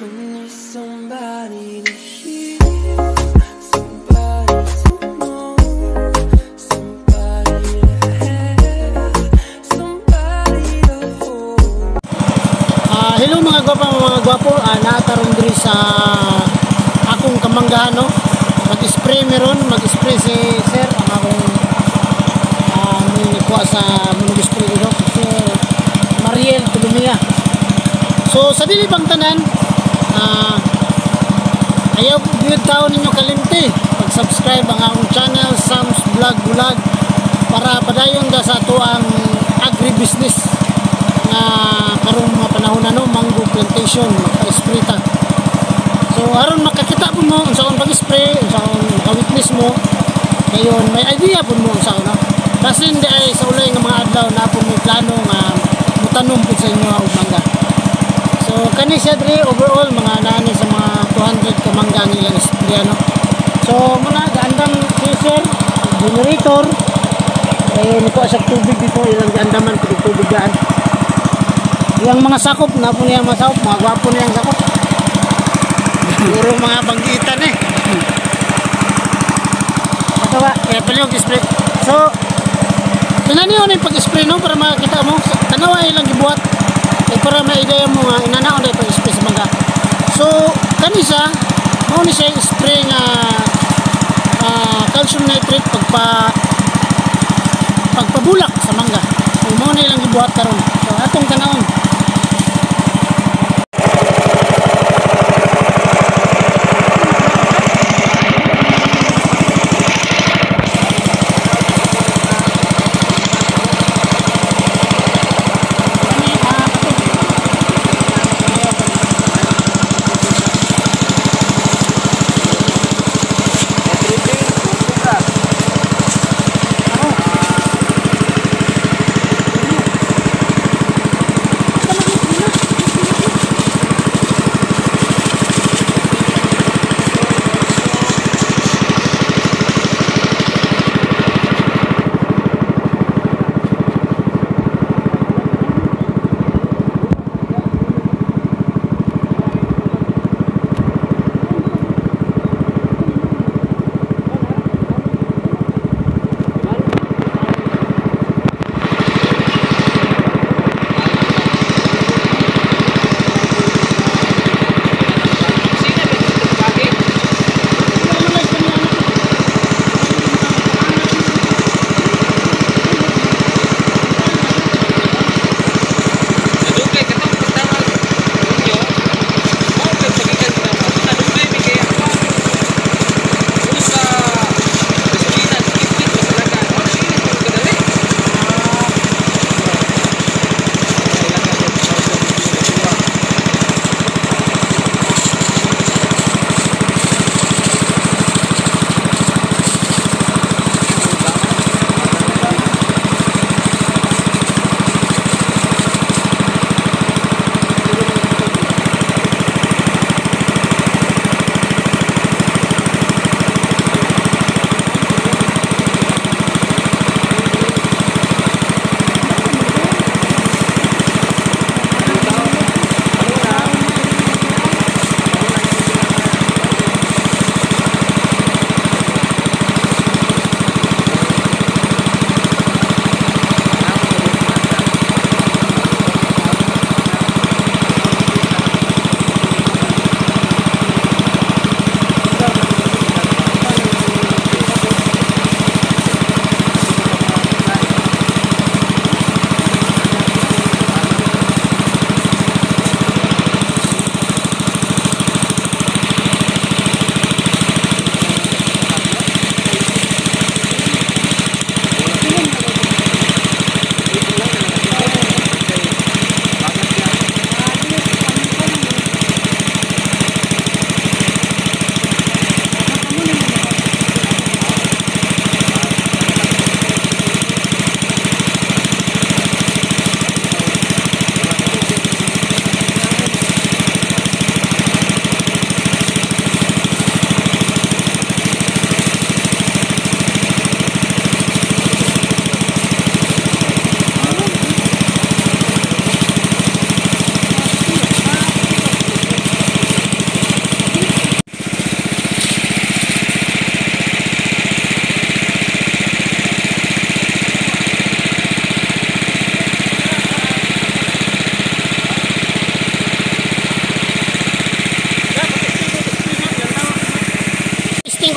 When there's somebody to hear, somebody to know, somebody to have, somebody to hold. Hello mga gwapa, mga gwapo, nataron diri sa akong kamanggahan, no. Mag-spray meron, mag-spray si sir ang akong may nikuha sa mga spray dito, Sir Mariel Tulumia. So sa dili pang tanan, ayaw gyud taon ninyo kalimti pag-subscribe ang akong channel Sam's Vlog Bulag para padayon da sa ato ang agribusiness nga karong mga panahon na, no, mango plantation, magpa-spray ta. So aron makakita po mo unsaon pag-spray, unsaon maka-witness mo, ngayon may idea po mo unsaon, no. Basin di ay sa ulay nga mga adlaw na po may plano nga mutanom po sa inyo og mangga. So kani siya diri, overall mga naani sa mga 200 ka mangga ang ilang spray, ano. So muna gaandam si sir generator. Eh, nikuha siya tubig dito, ilang giandaman ko tubig daan. Yang mga sakop, na po niya mga sakop, mga gwapo niyang sakop. Puro mga banggitan eh. Ito ba, eh, palihog spray. So, tinan niyo na yung pag-spray, no, para makita mo. Tanawa ilang gibuhat. Eh, para may ideya mo nga, inanaon na yung pag-spray sa mangga. So, kani siya, mao ni siya yung spray nga calcium nitrate pagpabulak sa mangga. So, mao na ilang gibuhat karon. So, atong tanawon. Kani, kato.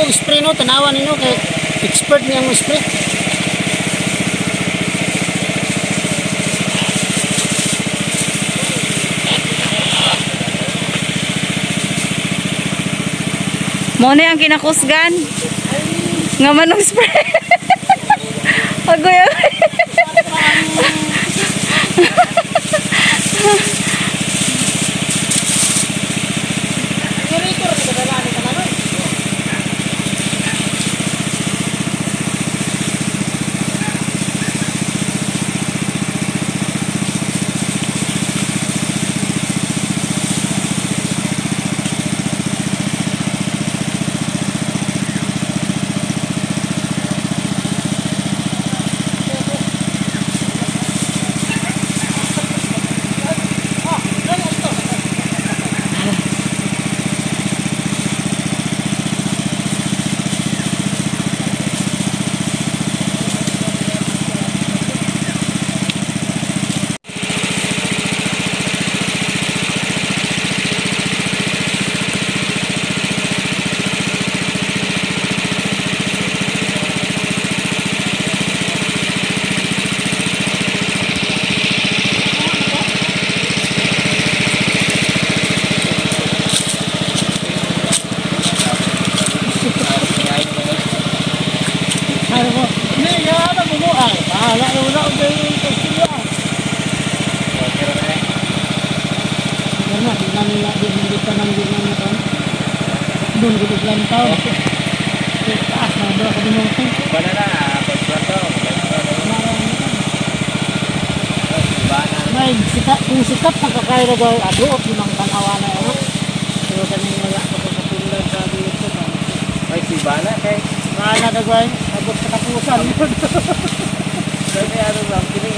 og spray no, tanawa ninyo kay expert niya ang spray. Mo na ang kinakusgan. Nga manong spray. Agoy agoy. Generator ka dala ni kananoy. Ano mo? Hindi, yan ang mo. Ay, bahala na wala akong kaya. Ano, di namin na, di namin pa nang di namin pa. Doon ko lang tao. Taas na ba ako minuto? Wala na, pagplato. May sikat, kung sikat nakakaya na daw, aduot yung mga tanawa na ano. Pero kaning wala pa ko kapindan sa dito. Ay, si Bana kay. Bahala na gawin, abot sa kapusan. Kaya ano lang, kini.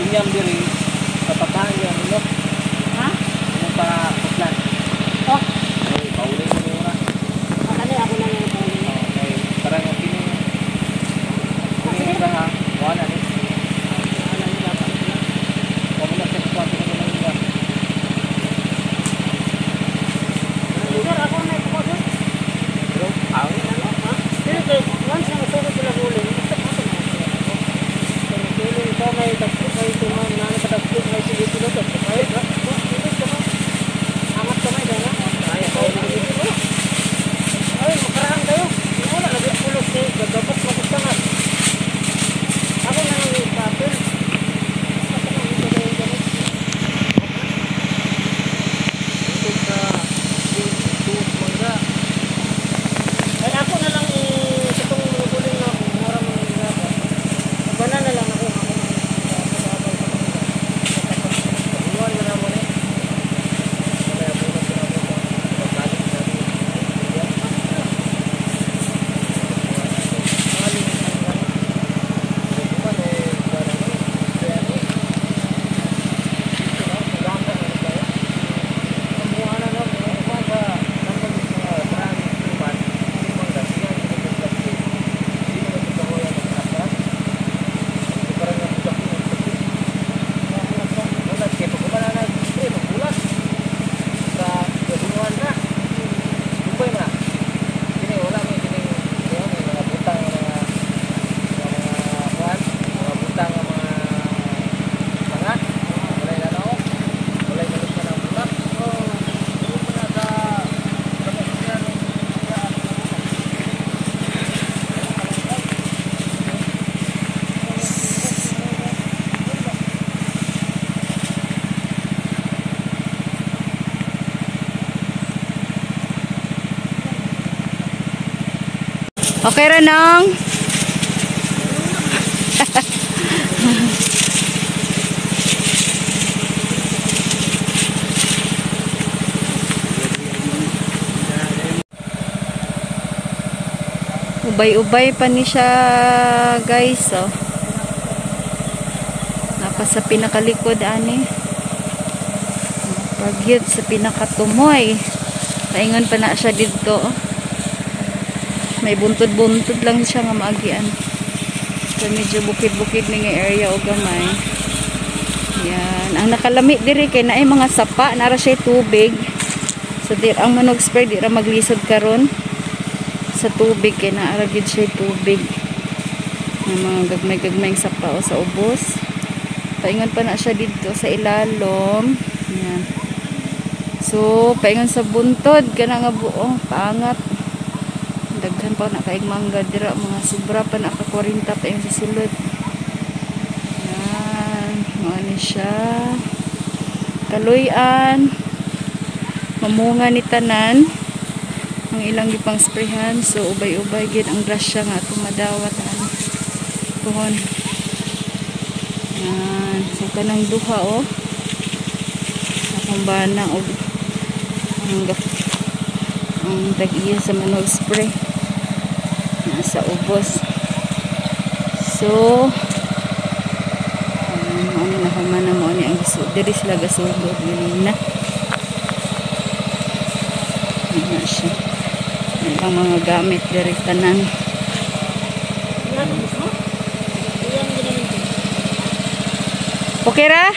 Inyam diri, kapataan yan, ano? Ha? Ano pa, putlan. Oh, Ay, pauli ko nila. akala ako na lang ito. Okay, parang ang kini. Kini ba ha? Wala ni. Kami na sa kwarto ko na nila. Sir, ako na ito ko, sir. Pero, awin na no? Ha? Pero kay, once na masugod sila huli, basta ako na. Tulong ito, may tagpo, may tumang, na patagpo, may sige-sige, tagpo. Ay, tulog ka ba? Angat kamay, gana? Ay, ako na. Ay, makaraan kayo. Wala, lagi pulos eh. Gagabok, magustangan. Ako na lang yung papel. Basta na, ito kayo ganun. Ito sa, yung mangga. Ay, ako na lang sa itong guling na ako, mura mo ng gaba. Bana na lang ako, ako na lang sa mangga. Iwan na naman eh. Kaya po na sila mo. Pagbalik na rin. Maling ang mangga. Mga butang nga mga mga walay na no walay na na ng bulak. Doon mo na sa Okay ra nang. Ubay-ubay pa ni siya, guys, oh. Napa sa pinakalikod ani. Pagyud sa pinakatumoy. Paingon pa na siya didto, oh. May buntod-buntod lang siya nga maagian. So medyo bukid-bukid ni nga area o gamay. Yan. Ang nakalami diri kay naay mga sapa, nara siya tubig. So dir ang manog spray di ra maglisod karon. sa tubig kay naa ra gid siya tubig. May mga gagmay-gagmay sapa o sa ubos. Paingon pa na siya didto sa ilalom. Yan. So, paingon sa buntod kana nga buo, paangat. Daghan pa na kaig mangga dira, mga sobra pa na ka 40 paingon sa sulod. Yan, mao ni siya. Kaluyan. Mamunga ni tanan ang ilang gipang sprayhan, so ubay-ubay gid ang grasya nga atong madawat ani pohon. Yan, so kanang duha, oh, akong bana og ang tag-iya sa manual spray nasa ubos. So ano na, human na mo ni ang diri sila gasugod ganina na siya. Ang mga gamit diri tanan. Yan mismo. Iyang ginaminti. Okay ra?